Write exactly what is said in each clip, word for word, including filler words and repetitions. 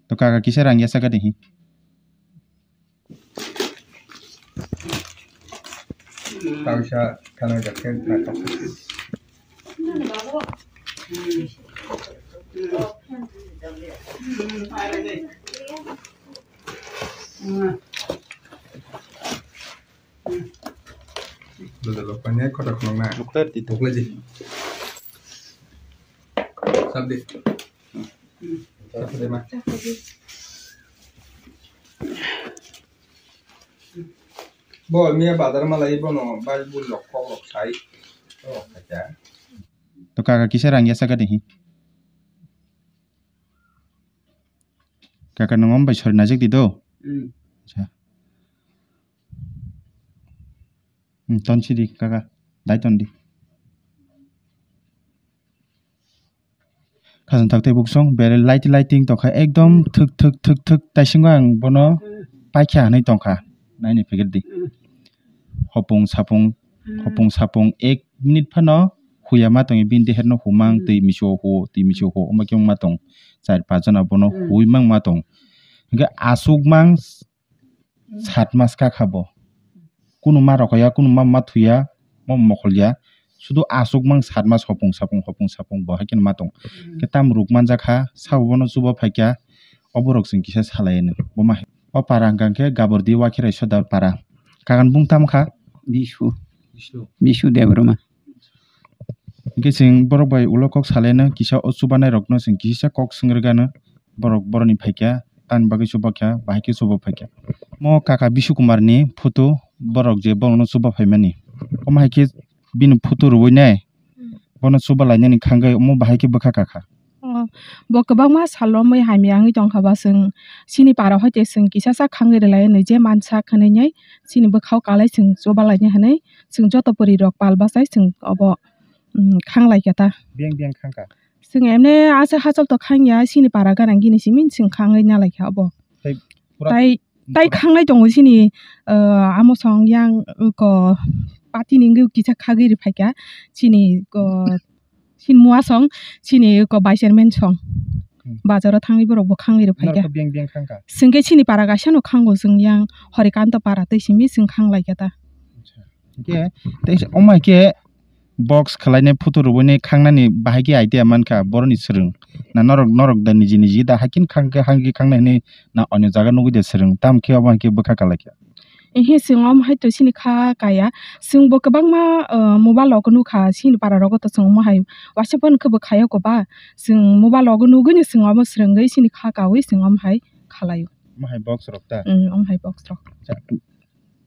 To kaka kisa rang yasa ka dehi. Tausa kana jakhe na kok. Dodolo panya kotor khulokna. Buklar di. Buklar di. Sabdi. Sabdi ma. Bo miya bazar malai bono bai bul lok kok lok sai. Kok lok khacha. To kaka kisa rang yasa ka dehi. Kaka nung om bai sori najak di do. Hmm. Acha. Hmm, ton sidi kaka. Dai ton di. Khajang thak tei buksong bere light lighting tokha ekdom thwk thwk thwk thwk taisingo ang bono paikha hinwi tongkha. Naini phikir di. Hopung sapung, hopung sapung ek minute phano huya ma tongwi bini deherno humang twi miso hu, twi miso hu, omo khe wngma tong. Char pas jona bono hui mang ma tong. Hingkhe aswk mang sat mas kakha bo. Kunu ma rokho ya, kunu ma ma thuya, mo mokol ya. Sudu aswk mang sat mas hopung sapung, hopung sapung bo hai kheno ma tong. Khe tam ruk manjak kha, sabo bono chuba phaikha, oborok chwng kisa salai anw. Bo ma hai. O para hwnkha khe Gabordi Wakhirai Sodar para. Kagan bung tam kha? Bisu. Bisu. Bisu Debbarma. Hingke chwng borok bai ulo kok salaino kisa o chubanai rokno chwng kisa kok swngrwgano borok boroni phaikha tamni bagwi chubakha bahai khe chuba phaikha. Mo kaka Bishu Kumar ni photo borok je borokno chuba phaimani omo hai khe bini photo rwui nai bono chuba lainani khangwi omo bahai khe bwkha kakha. O, bo kwbangma salo wngwi hamya wngwi tongkha ba chwng chini para hoi te chwng kisa sa khangwi rwlai nai je mansa khwnwi nai chini bwkhao kalai chwng chuba lainai hinwi chwng joto pori rok pal bachai chwng obo, mm, khang lai kha ta. Biyang biyang khang kha. Chwng emne aswk hachal to khang ya chini para gana gini simi chwng khangwi na lai kha obo. Tei pura tai tai khangnai tongo chini, ah, amo song yang, uh, ko party ni wngwi kisa khagwi rw phaikha chini, ko chini mua song chini, ko vice chairman song. Hmm. Bazaro thangwi borok bo khangwi rw phaikha. Norok biyang biyang khangkha. Chwngkhe chini para kaisa no khango chwng yang Horikanto para tei simi chwng khang laikha ta. Acha. Hingkhe tei omo hai khe box khwlainai photo rwbainai khangnani bahai khe idea mankha boroni swrwng. Na norok, norok da niji niji da hai khe khang khe, hai khe khangnai hinwi na onyo jaga nugwi da swrwng. Tamo khe obo hai khe bwkha kwlai kha. Ehe, chwng omo hai to chini kha kaya. Chwng bo kwbangma, uh, mobile rogo nukha, chini para rogo to chwng omo hai waisa phone khe bo khaya ko ba. Chwng mobile rogo nugwi no chwng omo swrwngwi chini kha kawi chwng omo hai khalaio. Omo hai box rok ta? Mm, omo hai box rok.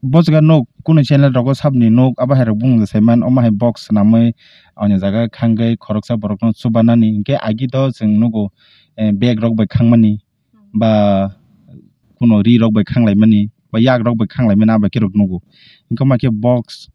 Bo jaga nok kunu channel rogo sabni nok abo hai rok bung sai man omo hai box swnamwi ani jaga khangwi khoroksa borok no chubanani hinkhe agi do chwng nugo, eh, bag rok bai khangmani ba kuno ri rok bai khanglaimani ba yak rok bai khanglaimani abo khe rok nugo hinkhe ma khe box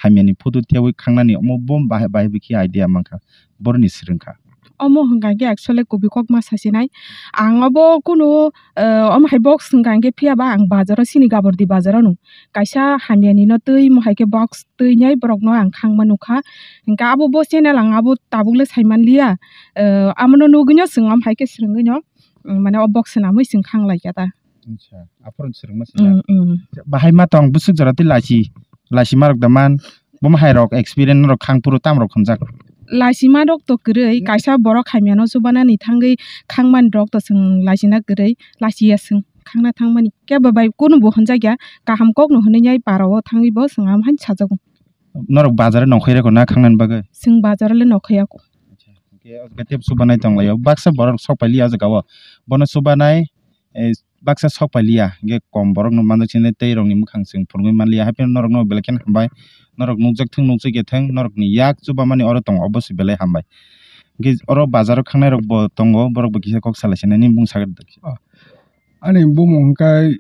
hamyani photo thewi khangnani omo bo bahai bahai bikhe idea mankha boroni swrwngkha. Omo hwnkha khe actually kubui kokma sasinai. Ang obo kunu, eh, omo hai box hwnkha hwnkhe phiya ba ang bazaro chini Gabordi bazaro no kaisa hamyani no twi mo hai khe box twi nai borok no ang khangma nukha. Hwnkhe abo bo channel ang abo tabuk le sai manliya. Eh, amo no nugwi no chwng omo hai khe swrwngwi no, mm, mane o box swnamwi chwng khang laikha ta. Acha, aphuru swrwngma sina. Mm, mm. Bahai ma tong bwswk jora tei lachi, lachi ma rok da man, bo ma hai rok experience norok khang phuru tam rok khunjak. Lachi ma rok to kwrwi, mm, kaisa borok hamya no chubanani thangwi khang man rok to chwng lachi na kwrwi, lachi ya chwng khangna thangmani. Kebo bai kunu bo hwnjak ya, kaham kok no hwnwi yai para o thangwi bo chwng am han sajago. Norok bazar o nongkhoi reko na khangnani bagwi? Chwng bazar o le nongkhoi ya ko. Acha, hwnkhe o jaga tei chubanai tong lai o. Baksa borok sok pai liya o jaga o. Bono chubanai, eh, baksa sok pai liya. Hwnkhe kom borok no manjak sini tei rok ni mwkhang chwng phunugwi man liya. Hapheno norok no belai kheno hambai. Norok nukjak thung nukjak ya thung. Norok ni yak chubamani oro tongo obo se belai hambai. Hwnkhe oro bazar o khangnai rok bo tongo. Borok bo kisa kok salai sinani bung sagwi rwdi. Oh. Ani bumung hwnkhe,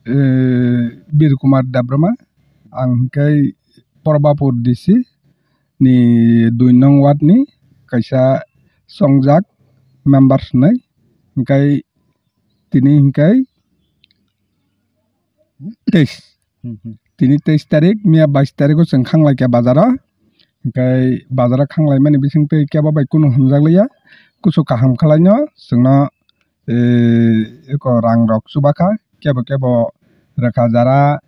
eh, Bir Kumar Debbarma, ang hwnkhe Probapur D C ni dui nong ward ni kaisa chongjak members hinwi, hwnkhe tini hwnkhe teis, Hmm, hmm. Tini teis tarik, miya bais tarik o chwng khang laikha bazar o, hwnkhe bazar o khang laimani bising twi kebo bai kunu hwnjak liya, kusu kaham khwlai no chwngno eh, eko rang rok chuba kha, kebo kebo rwkha jara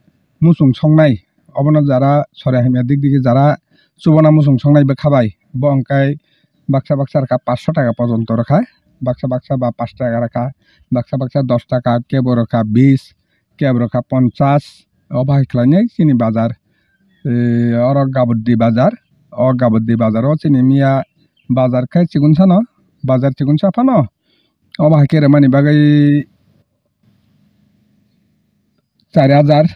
muchung songnai, obono jara sori hamya dik dik jara chubana muchung songnai bwkha bai, bo hwnkhe baksa baksa rwkha paanch sho taka pojonto rwkha, baksa baksa ba paanch taka rwkha, baksa baksa dos taka, kebo rwkha bis, kebo rwkha ponchas, obo hai khlainai chini bazar. Eh, oro Gaboddi bazar, o Gaboddi bazar o chini miya bazar khe chikonsa no, bazar chikonsa phano, obo hai khe rwmani bagwi char hajar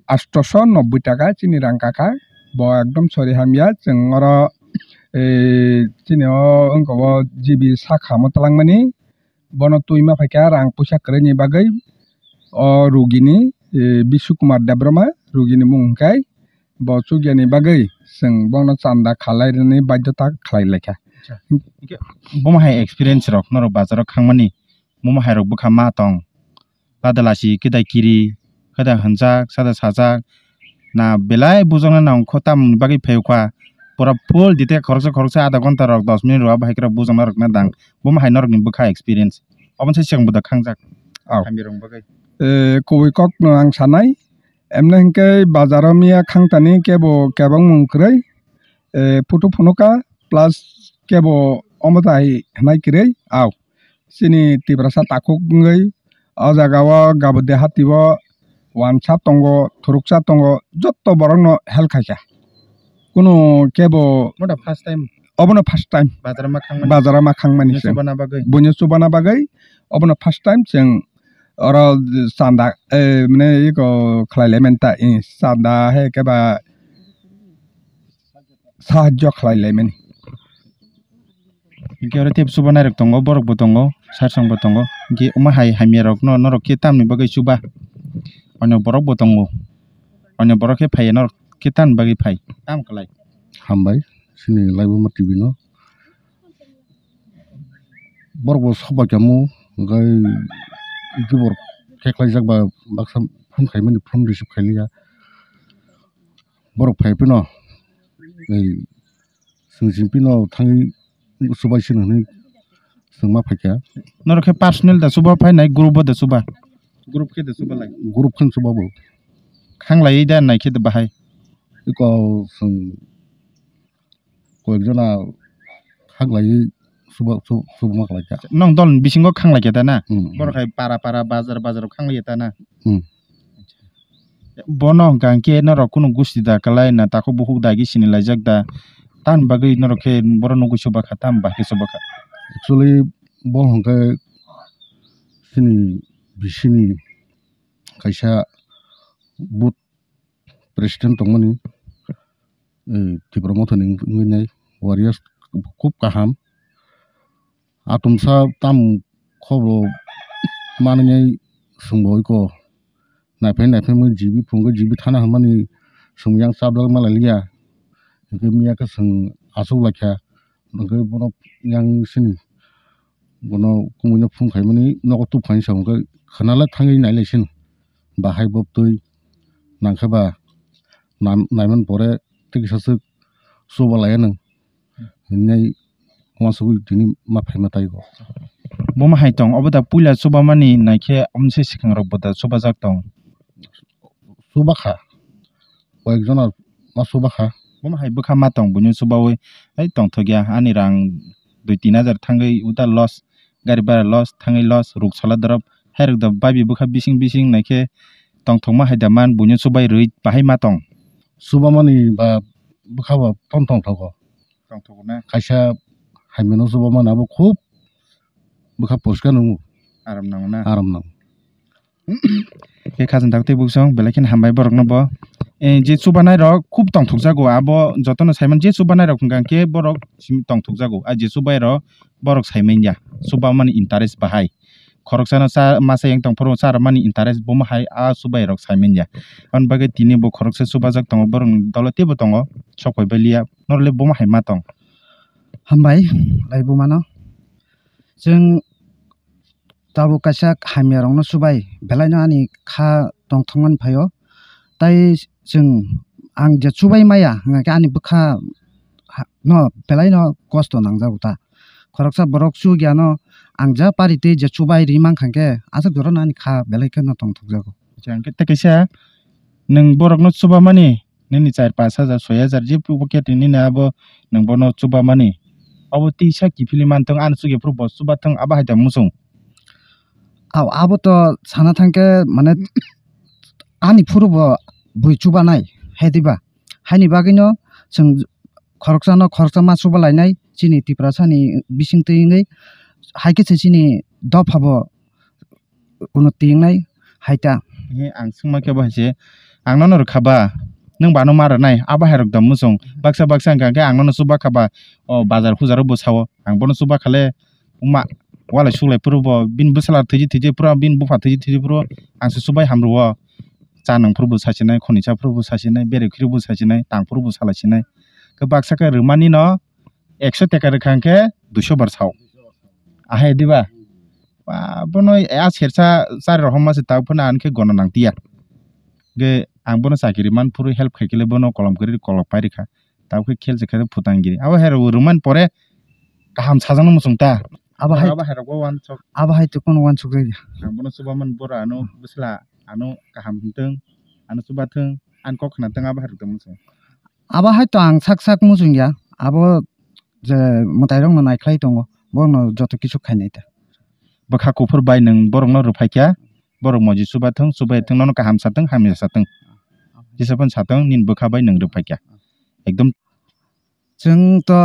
aatso nobboi taka chini rang kakha. Bo ekdom sori hamya, chwng oro, eh, chini o wngkha o G B sakha omo twlangmani. Bono twi ma phaikha rang puisa kwrwini bagwi. O rugini, eh, Bishu Kumar Debbarma, rugini mung hwnkhe bo chukyani bagwi chwng bono chanda khalai rwni baidhota khlai laikha. Acha. Hwnkhe bomo hai experience rok norok bazar o khangmani, bomo hai rok bwkha ma tong? Lada lasi khe da kiri, khe da hwnjak, sada sajak. Na belai bujakna nang kho tamoni bagwi phai kha. Pura full detail khoroksa khoroksa adha ghonta rok dos minute rok abo hai khe rok bujakna rok na dang. Bomo hai norokni bwkha experience. Obo se chwng bo da khangjak. Au. Hamya rok bagwi. Eh, kubui kok no ang sanai. Emne hinkhe bazar o miya khangtani kebo kebang mung kwrwi. Eh, photo phunuka plus kebo omo tai hwnai kwrwi. Au. Chini Tiprasa takhuk wngwi o jaga o Gaboddi hati o wansa tongo, thuruksa tongo, jotto borok no help khaikha. Kunu kebo Mo da first time obono first time bazar ma khangmani. Bazar ma khangmani Buino chwng. Chubana bagwi. Buino chubana bagwi obono first time chwng oro chanda, eh, mane iko khlai lai manta, eh, chanda he khe ba sahajjo khlai lai mani. Hinkhe oro tei chuba nairok tongo, borok bo tongo, sarsong bo tongo. Hinkhe omo hai hamya rok no norok khe tamni bagwi chuba? Onyo borok bo tongo. Onyo borok khe phaiya norok khe tamni bagwi phai? Tam kwlai. Hambai, chini Laibuma T V no. Borok bo sok bai kamo, hwnkhe borok khe khlaijak ba baksa phone khaimani, phone receive khailiya. Borok phai phino, ei, chwng chwng phino thangwi chubai sino hwnwi chwng ma phaikha. Norok khe personal da chuba phainai, group bo da chuba? Group khe da chuba lai? Group khe chuba bo. Khanglaiwi da nai khe da bahai? Iko chwng koyekjona khanglaiwi chuba, chu-, chubama khlaikha. Nong dol bisingo khanglai khe ta na? Hmm. Borok hai para para, bazar bazar o khanglai ta na? Hmm. Bono hwnkha hwnkhe norok kunu gusti da kwlai na, takhuk bukhuk dagi sinilaijak da? Tamni bagwi norok khe borok nugwi chuba kha, tamni bahai khe chuba kha? Actually, bo hwnkhe chini bisini kaisa booth president tongmani, eh, Tipra Motha ni wngwi nai warriors khub kaham. Atomsa tam khobro manwi nai chwngbo iko naiphaini naiphaini G B phungo G B thana hwnmani chwng yang chaplak malai liya. Hinkhe miya khe chwng achuk laikha, hinkhe bono yang sini bono kumuino phung khaimani nogo tubkhaini samung khe khwnalai thangwi nailai sini. Bahai bo twi nangkhe ba nam-, naiman pore tei kisa swk chuba laiya nwng hinwi uansugwi tini ma phaima taigo. Bomo hai tong, obo da puila chubamani naikhe omse swkang rok bo da chubajak tong? Chubakha, koyekjona ma chubakha. Bomo hai bwkha ma tong, buino chubawi, "Hai tongthokya, ani rang dui tin hajar thangwi uda loss, gari bhara loss, thangwi loss, ruk sala dorop, hai rok da babi bwkha bising bising naikhe tongthokma hai da man, buino chubai rwi bahai ma tong." Chubamani ba bwkha ba ton tongthogo. Tongthogo na? Kaisa hamyano chubamani abo khub bwkha poriskar nungo. Aram nango na? Aram nango. Khe khajang tak tei buksong belai kheno hambai borokno bo. Eh, je chubanai rok khub tongthokjago, abo jotono saiman je chubanai rok hwnkha khe borok simi tongthokjago. A je chubai rok borok saimanya, chubamani interest bahai. Khoroksano cha masa yang tongphuru charwmani interest bomo hai a chubai rok saimanya. Aboni bagwi tini bo khoroksa chubajak tongo, borokni dolo teibo tongo, sok pai baliya. Norle bomo hai ma tong? Hambai, lai bumano. Chwng tabuk kaisa hamya rokno chubai, belaino ani kha tongthokmani phaio. Tai chwng ang je chubai maya, hwnkha khe ani bwkha ha-, no belaino kosto nangjago ta. Khoroksa borok chugiyano ang ja pari tei je chubai ri mankha khe aswk jora no ani kha belai kheno tongthokjago. Acha, hwnkhe tei kaisa nwng borokno chubamani nini char pash hajar, soi hajar je pocket ni nini abo nwng bono chubamani. Abo tisa kiphilwi manthung, ani chukya phuru bo chubathung, abo hai da muchung. Aw, abo to sana thangkhe mane ani phuru bo bui chubanai, hai diba? Haini bagwino chwng khoroksano khoroksa ma chubalainai chini Tiprasani bisingtwi wngwi, hai khe se chini dophabo unnoti wngnai hai ta. He, ang swngma khe bo hai se, ang nono rwkha ba, nwng bano ma rwnai, abo hai rok da muchung. Baksa baksa hwnkha khe ang nono chuba kha ba, o bazar hujar o bwsa o, ang bono chuba kha le, wngma walai suklai phuru bo, bini bwsala thwiji thwiji phuru, bini bupha thwiji thwiji phuru, ang se chubai ham rwo. Cha nung phuru bo sasinai, khoni cha phuru bo sasinai, bere khiri bo sasinai, tang phuru bo salai sinai. Khe baksa khe rwmani no ekso teka rwkha hwnkhe duiso bar sao. Ahai diba? Ba, bono a sersa chari rohorma se tabuk phano ang khe gona nang tiya. Ge ang bono chakiri man phuru help khai khe le bono kolom kwrwi kolok pai rikha. Tabuk khe khel se khe phutang giri. Abo hai rok rwman pore kaham sajagna muchung ta. Abo hai, abo hai rok bo wansuk. Abo hai to kono wansuk ya. Ang bono chuba man bora ano bwsla ano kaham hwntwng, ano chuba thwng, ang kok khna thwng abo hai rok da muchung. Abo hai to ang sak sak muchung ya. Abo je mwtai rok no nai khlai tongo. Bono joto kisu khainai ta. Bwkha kuphur bai nwng borokno rwphai kha, borok moji chuba thung, chubai thung, nono kaham sa thung, hamya sa thung, jesa phano sa thung, nini bwkha bai nwng rwphai kha. Ekdom. Chwng to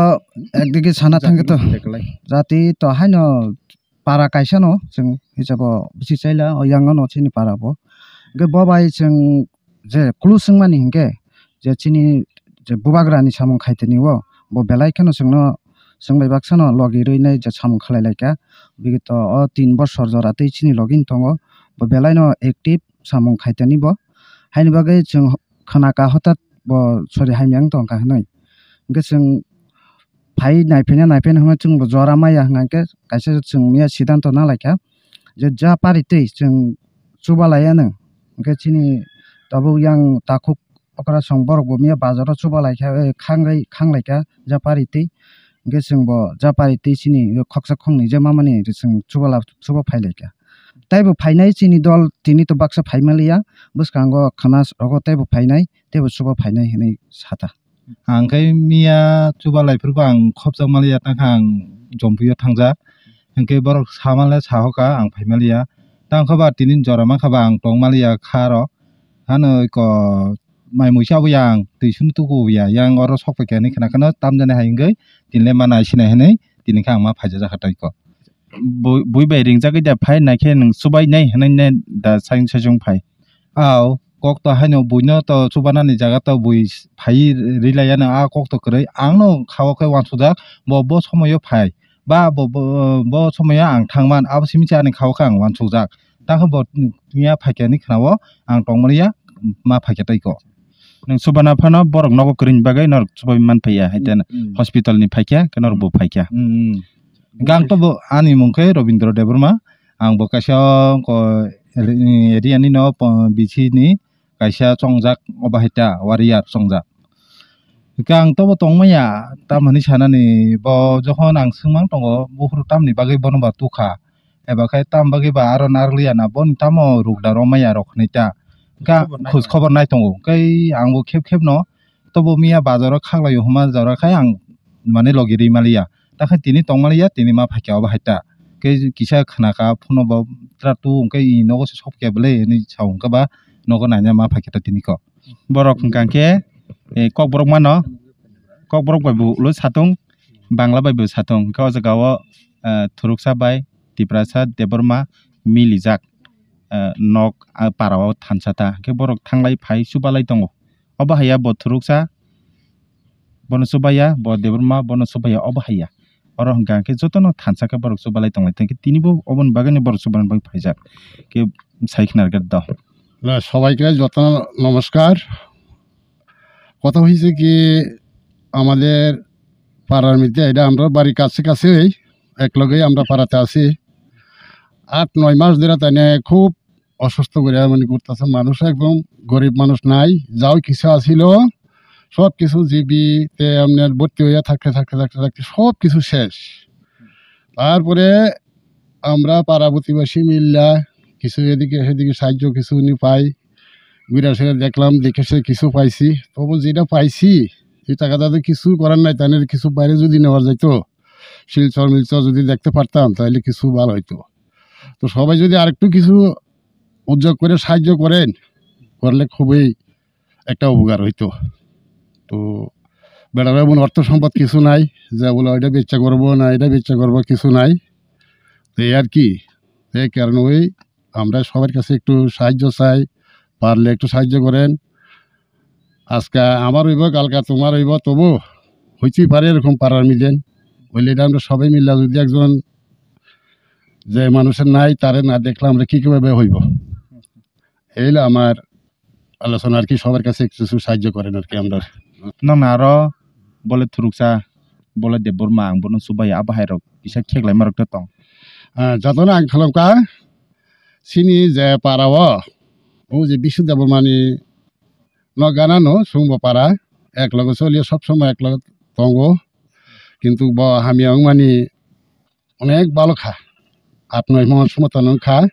ekdigi sana thangkhe to jati to haino para kaisa no chwng hisabo bisi chaila o yang no chini para bo. Hwnkhe bo bai chwng je clue swngmani hinkhe je chini je bubagrani samung khaitani o bo belai kheno chwngno chwng bai baksa no logi rwinai je samung khalai laikha. Bigito o tin bosor jora tei chini logi tongo, bo belai no active samung khaitani bo. Haini bagwi chwng khna ka hwtat bo sori hamya wng tongkha hinwi. Hwnkhe chwng phai naiphaina naiphaina hwnwi chwngbo jora maya hwnkhe kaisa chwng miya siddhanto nalaikha je ja pari twi chwng chubalaiya nwng. Hwnkhe chini tabuk yang takhuk okra song borok bo miya bazaro chubalaikha, eh, khangwi khanglaikha ja pari twi. Hwnkhe chwngbo ja pari twi chini khoksa khoknwi je mamani chwng chubala chuba phailaikha. Taibo phainai chini dol tini to baksa phaimaliya, bwskango khna rogo taibo phainai, teibo chuba phainai hinwi sata. Ang khe miya chuba lai phuru bo ang khopjak maliya, tang khe ang Jompuio thangjak. Hwnkhe borok sa male sahoka ang phai maliya. Tang khe ba tini jora mankha ba ang tong maliya kha ro. Hano iko mai mui chabwi ang twi sunu tukuya, yang oro sok paikha hinwi khna kheno tamjani hai wngwi tini le ma nai sinai hinwi tini khe ang ma phaijak kha tei ko. Bui, bui bai ringjagwi da phai naikhe nwng chubainai hinwi ne da saisung phai. Aw, kok to haino buino to chubanani jaga to bui phaiwi rilaiya no, a kok to kwrwi. Ang no kha o khe uansukjak, bo, bo somoio phai. Ba bo, bo, bo somoio ang thangman, abo simi se ani kha o khe ang uansukjak. Tang khe bo miya phaikha hinwi khna o, ang tong maliya, ma phaikha tei ko. Nwng chubana phano borok nogo kwrwini bagwi norok chubai man phaiya, hai te hospital ni phaikha, khe norok bo phaikha. Hwnkhe ang to bo ani mung khe Robindra Debbarma, ang bo kaisa ko area ni no bisi ni kaisa chongjak obo hai ta warrior chongjak. Hwnkhe ang to bo tong maya, tamoni sanani bo jokhon ang swngmang tongo, buphuru tamni bagwi bono ba tukha. Eba khe tam bagwi ba aro narwkliya na, boni tamo rukda rw maya rok hinwi ta. Hwnkhe khoj khobor nai tongo. Hwnkhe ang bo kheb kheb no tobo miya bazaro khaklaio hwnma jora khai ang mane logi rwi maliya. Takhe tini tong maliya, tini ma phaikha obo hai ta. Hwnkhe kisa khna kha phuno bo tra tu hwnkhe i nogo se sokya bwle hinwi sa hwnkhe ba nogo naina ma phaikha ta tini kok. Borok hwnkha khe, eh, kokborok mano, kokborok bai bo ulo satung, Bangla bai bo satung. Hwnkhe o jaga o, eh, Thuruksa bai Tiprasa Debbarma milijak, eh, nok, ah, para o thansa ta. Hwnkhe borok thanglai phai chubalai tongo. Obo haiya bo Thuruksa, bono chubaiya, bo Debbarma, bono chubaiya, obo haiya. Oro hwnkha khe jotono thansa khe borok chubalai tonglai thangkhe tinibo oboni bagwino borok chubalani bagwi phaijak. Khe sai khna rwgwk do. না, সবাইকে যত নমস্কার। কথা হয়েছে কি, আমাদের পাড়ার মধ্যে, এটা আমরা বাড়ির কাছে কাছেই, এক লগেই আমরা পাড়াতে আছি। আট নয় মাস ধরে তাই নিয়ে খুব অসুস্থ করে মানে ঘুরতেছে মানুষ, একদম গরিব মানুষ নাই, যাও কিছু আছিল, সব কিছু জিবি তে আপনার ভর্তি হইয়া থাকতে থাকতে থাকতে থাকতে সব কিছু শেষ। তারপরে আমরা পাড়া প্রতিবেশী মিল্লা কিছু এদিকে সেদিকে সাহায্য কিছু নি পাই। ঘুরে ফিরে দেখলাম, দেখে সে কিছু পাইছি। তবু যেটা পাইছি, এই টাকা তাতে কিছু করার নাই, তাহলে কিছু বাইরে যদি নেওয়া যাইতো, শিলচর মিলচর যদি দেখতে পারতাম, তাহলে কিছু ভালো হইতো। তো সবাই যদি আরেকটু কিছু উদ্যোগ করে সাহায্য করেন, করলে খুবই একটা উপকার হইতো। তো বেটার এমন অর্থ সম্পদ কিছু নাই যে বলে ওইটা বেচা করবো না, এটা বেচা করবো, কিছু নাই। তো এই আর কি, এই কারণে ওই আমরা সবার কাছে একটু সাহায্য চাই, পারলে একটু সাহায্য করেন। আজকে আমার হইব, কালকে তোমার হইব, তবু হইতেই পারে এরকম পাড়ার মিলেন। হইলে এটা আমরা সবাই মিলে যদি একজন যে মানুষের নাই, তারে না দেখলে আমরা কি কিভাবে হইব? এই হলো আমার আলোচনা আর কি, সবার কাছে একটু সাহায্য করেন আর কি আমরা। Nang na aro bole thuruksa, bole Debbarma, ang bono chubai, abo hai rok kisa kheklai ma rok tong. Ah, jotono ang khlomkha, chini je para o, o je Bisnu Debbarmani no gana no, chwngbo para, ek loge choliyo, sob somoi ek loge tongo, kintu bo hamya wngmani onek balo kha, aat noi mon somoi tano wngkha.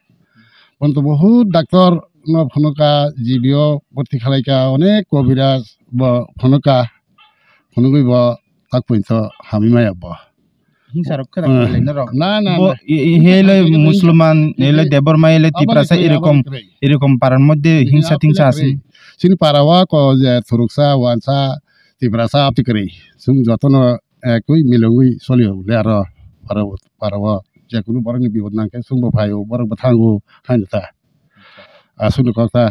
Bonto bohut doctor no phunuka, G B o bhorti khalaika, onek kobiraj bo phunuka, phunugwi bo tak pointo hamwi maya bo. Hingsa rok khe Eh, rok na, na, Bo, na. i, i, Hingsa hele rok khe Musulman, hingsa hele rok. Debbarma, hele Aboni Tiprasa, kwrwi, erokom, aboni kwrwi. Erokom parar moddhe Chini hingsa aboni tingsa kwrwi. Asini. Chini para o ko je Thuruksa, Wansa, Tiprasa aboni kwrwi. Chwng jotono ekwi milongwi solio le aro para, para o je kunu borokni bipod nangkhe chwngbo phaio, borokbo thango, haino ta. Aswkno kok ta.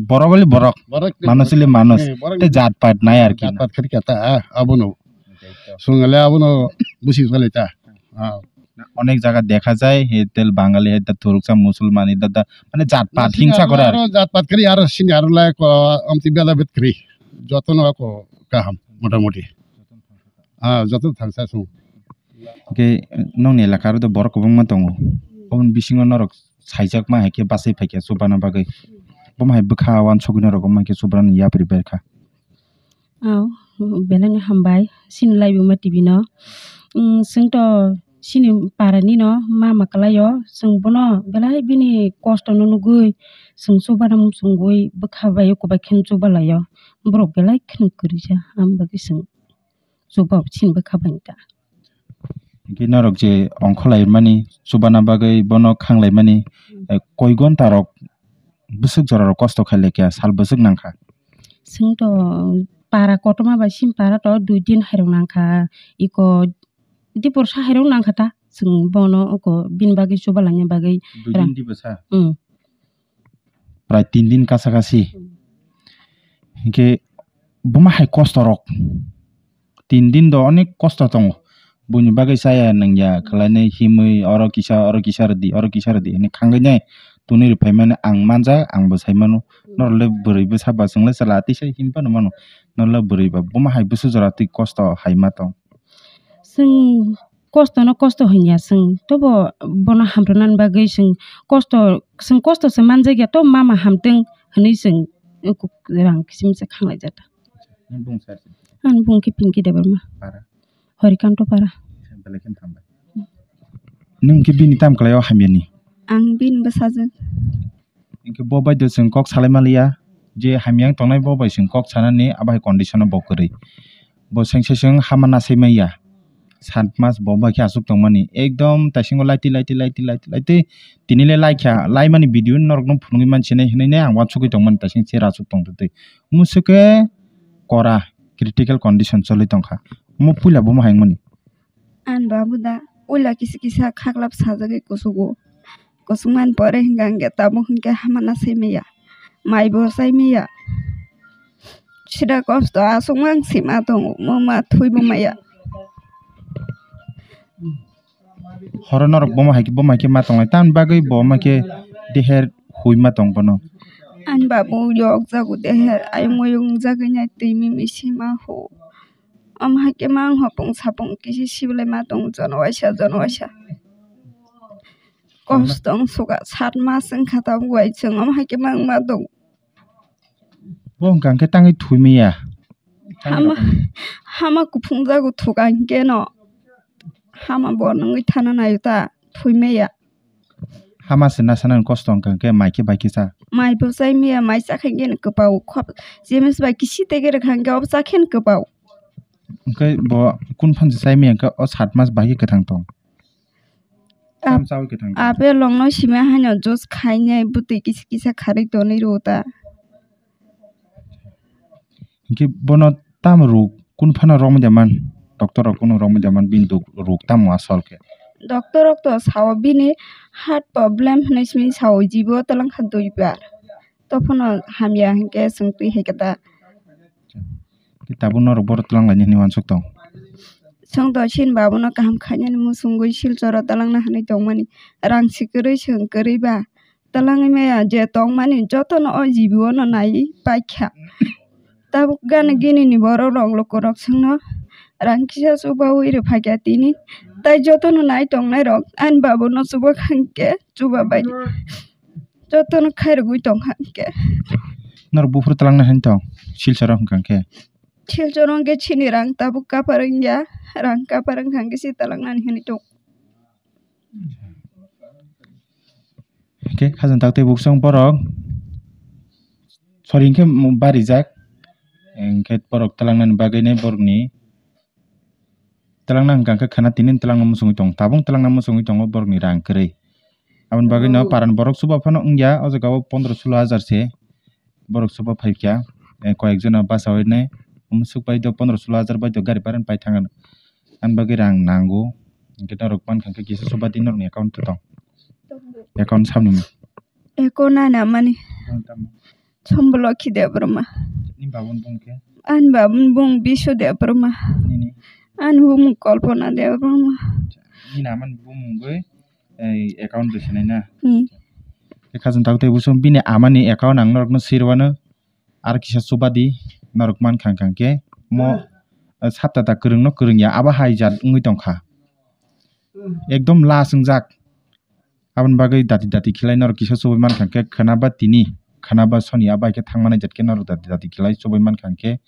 Borok oli borok. Borok ni Manus borok. Oli manus. Eh, borok Te ni jat pat nai ar ki. Jat pat khari kata, ah, abono. Sungale abono busi sale ta. Ah. Onek jaga dekha jai, he tel Bangali, he tel Thuruksa, Musulman, he tel, mane jat pat hingsa gore ar. Aro jat pat khari, aro sini aro lai ko, amti beda bet khari. Jotono ko kaham, motamoti. Ah, joto thangsa sung. Hingke nongni elaka aro borok kwbangma tongo. Oboni bisingo norok saijakma hai khe bachai phaikha chubana bagwi. Bomo hai bwkha uansukgwi norok omo hai khe chubanani yapri berkha. Aw, belai no hambai. Chini live-o ma T V no. Chwng to chini para ni no mama kwlai o. Chwng bono belai bini kosto no nugwi chwng chubana muchungwi bwkha bai o kwbai khe chuba lai o. Borok belai kheno kwrwi sa. Aboni bagwi chwng. Chuba chini bwkha bai ta. Hingke norok je ongkholai mani, chubana bagwi bono khanglai mani, eh, koi gonta rok bwswk jora rok kosto khai laikha, sal bwswk nangkha. Chwng to para kotorma bai chini para to dui din hai rok nangkha, iko dipor sa hai rok nangkha ta, chwng bono oko bini bagwi chuba laina bagwi Dui ra- din dibo sa? Hmm. Prai tin din kasa kasi. Hmm. Hingke buma hai kosto rok. Tin din do onek kosto tongo. Buini bagwi chaya nangya, kwlainai himwi, oro kisa, oro kisa rwdi, oro kisa rwdi hinwi khangwi nai. Tunui rwphai mani ang manjak, ang bo sai mano. Norok le bwrwi bwsa ba chwng le chwla tisa him phano mano. Norok le bwrwi ba buma hai bwswk jora twi kosto hai ma tong. Chwng kosto no kosto hinya chwng, tobo bono hamrwnani bagwi chwng kosto, chwng kosto se manjakya, to mama hamtwng hinwi chwng rang kichim se khanglai jata. Nini bung sar se? Ani bung khe Pinky Debbarma. Para? Horikanto para. Belai kheno hambai. Nwng khe bini tam kwlai o hamyani? Ang bini bwsajwk. Hinkhe bo bai do chwng kok salai maliya, je hamya wng tongnai bo bai chwng kok sanani abo hai condition o bo kwrwi. Bo sengse chwng hama nasai manya, sat mas bo bai khe aswk tongmani, ekdom taisingo laitwi, laitwi, laitwi, laitwi, laitwi, tini le laikha, laimani video norokno phunugwi mansinai hinwi ne ang uansugwi tongmani, taising chera aswk tongtwtwi. Omo se khe kora critical condition choli tongkha. Omo puila bomo hai wngmani. Ani babu da puila kisa kisa khaklap sajagwi kuchugo. Kuchukmani pore hinkhe ang khe tabuk hinkhe hamana simi ya. Mai bo chai mi ya. Sida kosto aswk mang sima tongo, mo ma thwi bo maya. Horo norok bomo hai khe, bomo hai khe ma tonglai, tamni bagwi bo ma khe deher hui ma tong bono. Ani babu yok jago deher, ayung oyung jagwi nai twi mimi sima ho. Omo hai khe mang hopong sapong kisi sibilai ma tong jono waisa, jono waisa. Kosto wng suka sat mas wngkha tabuk bai chwng omo hai khe mang ma tong. Bo hwnkha hwnkhe tangwi thwi maya. Hama, hama kuphung jago thuka hinkhe no. Hama bo nungwi thana naio ta. thwi maya. Hama se nasa nang kosto wngkha hwnkhe mai khe bai khe cha. Mai bo chai maya, mai cha khe hwnkhe kwpao khop, jemes bai kisi tege rwkha hwnkhe obo cha khe kwpao. Hwnkhe bo kun phan se chai maya hwnkhe o sat mas bai khe kwthang tong. Ap-, Tam chawi kwthang tong. Apel rokno sima haino juice khainai bwtwi kisa kisa kharwi tonwi rwo ta. Hwnkhe bono tamo rwk, kun phano romwi da man? Doctor rok kunu romwi da man, bini duk-, rwk tamo asol khe? Doctor rok to sao bini heart problem hwnwi simi sao, jibo twlang kha duibar. Tophano hamya hwnkhe chwng twi hai khe ta. Khe tabuk norok bohrok twlang lainani uansuk tong? Chwng to chini babono kaham khainani muchungwi Silchoro twlangna hwnwi tongmani. Rang si kwrwi chwng kwrwi ba. Twlangwi maya je tongmani jotono o jibi o no naiwi paikha. Tabuk gana gini ni borok rok luku rok chwngno rang kisa chubaui rw phaikha tini. Tai jotono nai tongnai rok ani babu no chubak hwnkhe chuba bai jotono khairogwi tongkha hwnkhe. Norok buphuru twlangna hwn tong Silchoro hwnkha hwnkhe? Silchoro hwnkhe chini rang tabuk kapar wngya, rang kapar wngkha hwnkhe se twlangnani hwnwi tong. Hwnkhe khajang tak tei buksong borok sori hwnkhe barijak, hwnkhe borok twlangnani bagwi nai borokni twlangna hwnkha hwnkhe khwna tini twlangna muchungwi tongo, tabuk twlangna muchungwi tongo borokni rang kwrwi. Aboni bagwi no paran borok chuba phano wngya, o jaga o pondro sulo hajar se. Borok chuba phaikha, eh, koyek jona bachaui nai, musuk bai do pondro sulo hajar bai do gari baran pai thang, ani bagwi rang nango, hwnkhe norok mankha hwnkhe kisa chuba di norokni account o tong, account samni. Account ani amani Somboloki Debbarma. Ni babun bung khe? Ani babun bung Bisu Debbarma. Nini? Ani bumung Kalpana Debbarma. Nini amani bumung gwi, eh, account rwsinai na? Hmm. Khe khajang tak tei buso bini amani account ang norokno sirwano, ar kisa chuba di, norok mankha hwnkha hwnkhe mo, eh, sapta da kwrwngno kwrwngya, abo hai jat wngwi tongkha. Ekdom last wngjak. Aboni bagwi dati dati khlai norok kisa chubai mankha hwnkhe khwna ba tini, khwna ba soni abo hai khe thangmani jat khe norok dati dati khlai chubai mankha hwnkhe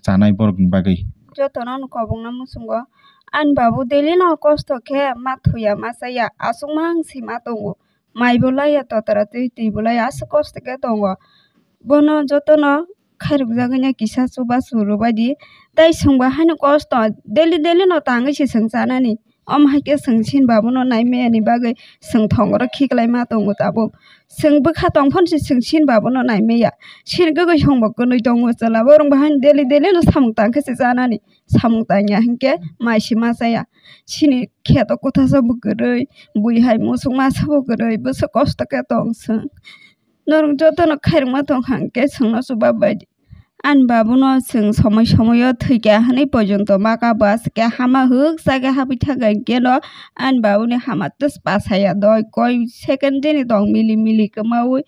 chanai borokni bagwi. Jotono ano kobongno muchungo. Ani babu daily no kosto khe ma thuya ma chaya, aswk ma wng si ma tongo. Mai bo laiya, totra twi, twi bo laiya, aswk kosto khe tongo. Bono jotono khairokjagwi no kisa chubachu rwbaidi. Tai chwngbo haino kosto, daily daily no tangwi se chwng chanani. Omo hai khe chwng chini babu no nai maya ni bagwi chwng thongoro khiklai ma tongo tabuk. Chwng bwkha tong phano se chwng chini babu no nai maya. Chini gogoi songbo kwnwi tongo chwla, borok bo haino daily daily no samung tang khe se chanani. Samung tangya hinkhe mai se ma chaya. Chini kheto kwthasa bo kwrwi, bui hai muchung masa bo kwrwi, bwswk kosto khe tong chwng. Norok jotono khairokma tongkha hinkhe chwngno chubabaidi. Ani babuno chwng somoi somoio thwikha hwnwi pojonto ma kabo, aswk khe hama hwk chakhe habwi thangkha hinkheno ani babuni hama twspa saya doi koi second jeni tong mili mili kwmaui.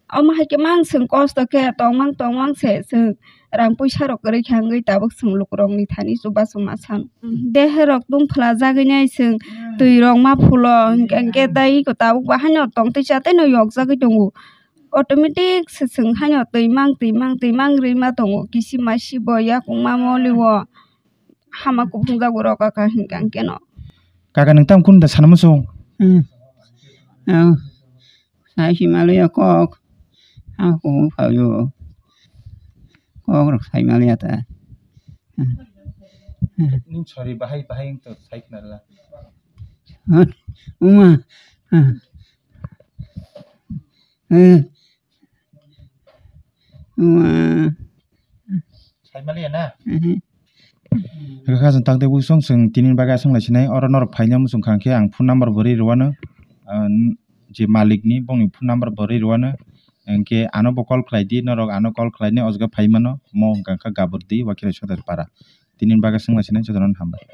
Omo hai khe mang chwng kosto khe tongmang tongmang se chwng rang puisa rok kwrwi kha wngwi tabuk chwng lukurokni thani chubachu ma san. Dehe rok tungphla jagwi nai chwng twi rok ma phulo hinkhe hinkhe tei iko tabuk bo haino tongtwi chatwi no yokjagwi tongo. Automatic se chwng haino twi mang twi mang twi mang rwi ma tongo kisi masi bo yakung ma moli o. Hama kuphungjak bo rok kaka hinkhe hinkhe no. Kaka nwng tamo kunu da sana muchung? Hmm. Oh. Sai si maliya kok. Ha ko phayo. Kok rok sai maliya ta. Ning sori bahai bahai wng to sai khna rwla. Uma. Uma. Saimaliya na? Mhm. Hwnkhe khajang tak tei buisong chwng tini bagwi aswk lai sinai, oro norok phaina muchung kha hwnkhe ang phone number bo rwi rwano, ah, je malik ni bongni phone number bo rwi rwano, hwnkhe ano bo call khlai di, norok ano call khlai nai o jaga phai mano, mo hwnkha kha Gaburdi Wakirai Sodar Para. Tini bagwi aswk lai sinai, jotono hambai.